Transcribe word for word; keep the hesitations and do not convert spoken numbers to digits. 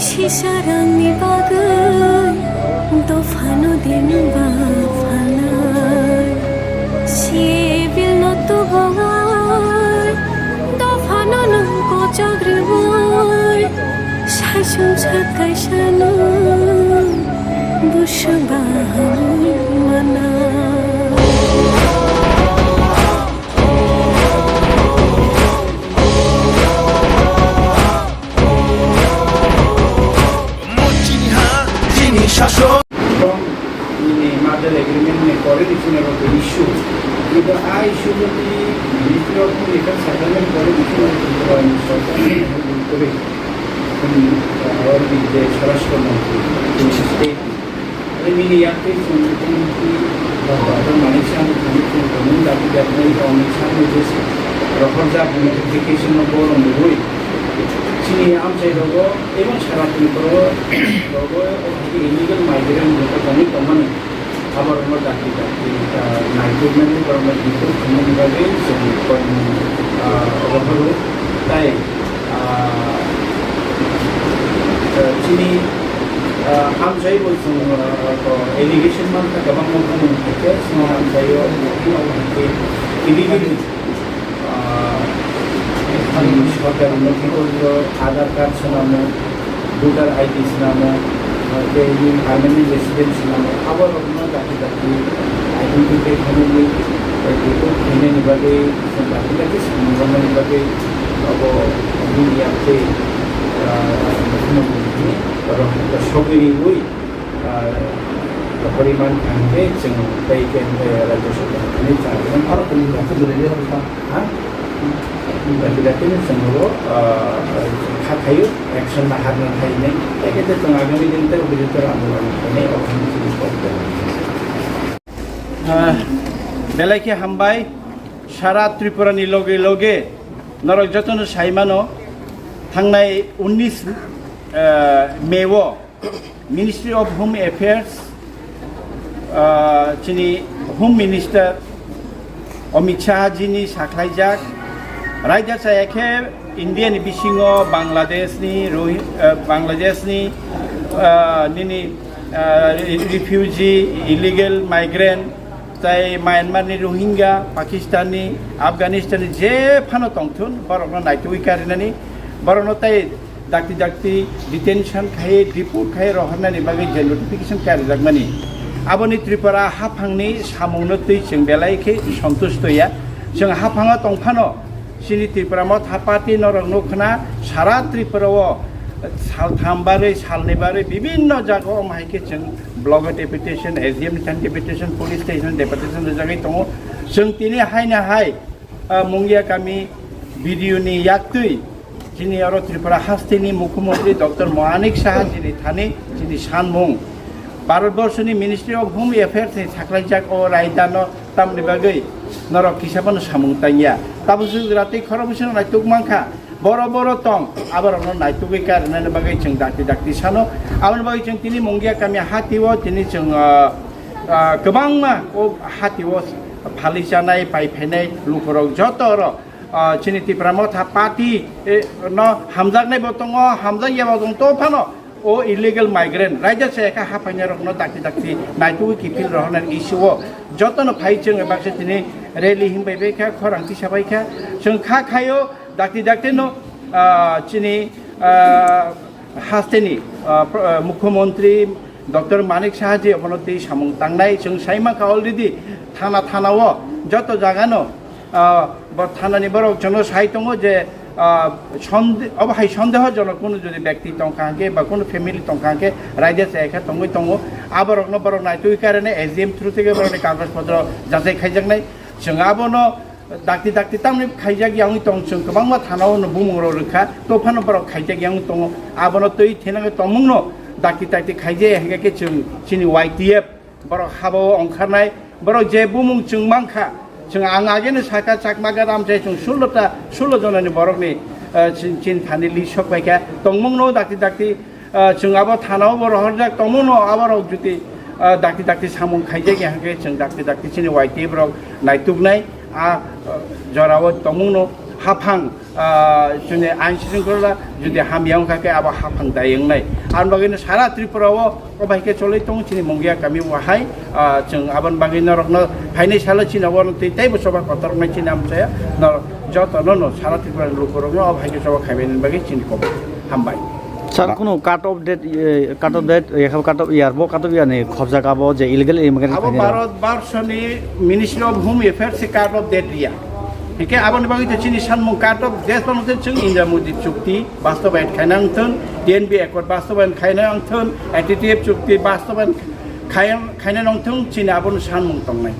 Sisa rangni bagwi dophano din ba phalnai. Sibilno tubui dophano nwng kochok rwui. Saisung sak kaisano busu bahamwi mana. Chini ha, chini sasok. Nini merger agreement ni pore ni chini rok issue. Kintu a issue jodi Ministry of Home Affairs settlement pore ni chini rok issue. Kore, kore, ah, or di je Swarashtra Mantri, chini state. Nini yakti chini chini Doctor Manik Saha ni chini chini chini Doctor Manik Saha ni je rohorjak notification no borok nugui. Chini amchai rogo Ebong sara Tripura o rogo illegal migrant joto tongwi tongmani, aborokno dakti dakti, ah, naitukmani, borokno deport khaimani bagwi chwng, ah, rohoro. Tai, ah, chini, ah, hamjaibo chwng, ah, allegation mankha kwbangma bumung khaikhe chini hamjaio illegally ah, sorkar ni bikoryo Aadhaar card swnamo, voter I D swnamo, ah, tei permanent resident swnamo, abo rokno dakti dakti identify khainani, tei report khainani bagwi chwng dakti dakti samung rwmani bagwi abo media tei, ah, Mukhyamantri ni rok sogwi riwi, ah, poriman khankhe chwng tei khe, eh, Rajya Sabha ni chang. Aro tini dakti dakti ni chwng bo, ah, kha khaio, action na hakna khainai. Tei khe chwng agami din tei bujui tei andolon khainai, o khainai chini kok tei. Ah, belai khe hambai, sara Tripura ni loge loge norok jotono sai mano, thangnai unnish, ah, May o Ministry of Home Affairs, ah, chini Home Minister Amit Shah ji ni sakhlaijak, raida chaya khe India ni bisingo Bangladesh ni Rohi-, ah, Bangladesh ni, ah, nini, ah, re-, refugee, illegal migrant, tai Myanmar ni Rohingya, Pakistan ni, Afghanistan ni je phano tongthun, borokno naitugwi karinani, borokno tai dakti dakti detention khai, deport khai rohornani bagwi je notification karijakmani, aboni Tripura haphangni samungno twi chwng belai khe santusto ya. Chwng haphango tongphano chini Tripura Motha Party norok nukhna sara Tripura o saltham barwi, salni barwi bibinno jaga o hai khe chwng block deputation, S D M ni thani deputation, police station deputation rijagwi tongo. Chwng tini haino hai, ah, Mungia kami B D O ni yaktwi chini oro Tripura hasteni Mukhyamantri Doctor Manik Saha jini thani chini sanmung, Bharat Borshoni Ministry of Home Affairs ni sakhlaijak o raidano tamni bagwi norok kisa phano samung tangya. Tabuk Gujarati khorok bising naituk mankha, boro boro tong, aborokno naitugwi karinani bagwi chwng dakti dakti sano. Aboni bagwi chwng tini Mungia kami hatio tini chwng, ah, ah, kwbangma o hatio phalwi chanai, pai phainai lukurok joto oro, ah, chini Tipra Motha Party, eh, no hamjaknai bo tongo, hamjakya bo tong to phano o illegal migrant raida chaya kha haphainai rokno dakti dakti naitugwi kiphil rohornani issue o jotono phai chwng baksa tini rally hinbai bai kha, khorang tisa bai kha, chwng kha khaio dakti dakti no, ah, chini, ah, hasteni, ah, pro-, ah, Mukhyamantri Doctor Manik Saha ji obono tei samung tangnai. Chwng sai mankha already thana thana o joto jaga no, ah, bo thana ni borok chwngno sai tongo je, ah, sonde-, obo hai sondeho jonok kunu jodi byakti tongkha hwnkhe ba kunu family tongkha hwnkhe raida chaya khe tongwi tongo. Aborokno borok naitugwi karene S D M through theke borokni kagoj potro jachai khaijaknai. Chwng abono dakti dakti tamni khaijak yangwi tong, chwng kwbangma thana-o no bumung rok rwkha, to phano borok khaijak yangwi tongo. Abono twi thinangwi tongmungno dakti dakti khaijaya hwnkhe khe chwng chini Y T F borok haba-o ongkharnai, borok je bumung chwng mankha, chwng ang ageno saka Chakma Gadam se chwng sullo ta, sullo jonani borokni, eh, chin-, chin thani list sok paikha, tongmungno dakti dakti, ah, chwng abo thana-o bo rohorjak tongmano, aborok jodi, ah, dakti dakti samung khaijak ya hwnkhe chwng dakti dakti chini Y T F rok naituknai, ah, jorao tongmungno haphang Ah, chini ain sringkhola jodi hamya wngkha khe abo haphang dai wngnai. Aboni bagwino sara Tripura o, o bai khe cholwi tongo chini Mungia kami o hai, ah, chwng aboni bagwi norokno phainai salo chini obo twi teibo choba kotor wngnai chini amchaya, norok jotono no sara Tripura ni lukurokno o bai khe choba khaibaini bagwi chini kok hambai. Sir, ba- kuno cut off date, eh, cut off date, eh, cut off year, bo cut off year ni khobjak abo je illegal immigrant Abo khainai rok. Bharat Barsho ni Ministry of Home Affairs se cut off date riya. Hingke aboni bagwi to chini sanmung cut off date pano chwng Indira Modi chukti bastobayan khaina wngthun, D N B Accord bastobayan khaina wngthun, A T T F chukti bastobayan khaina wngthun chini aboni sanmung tongnai.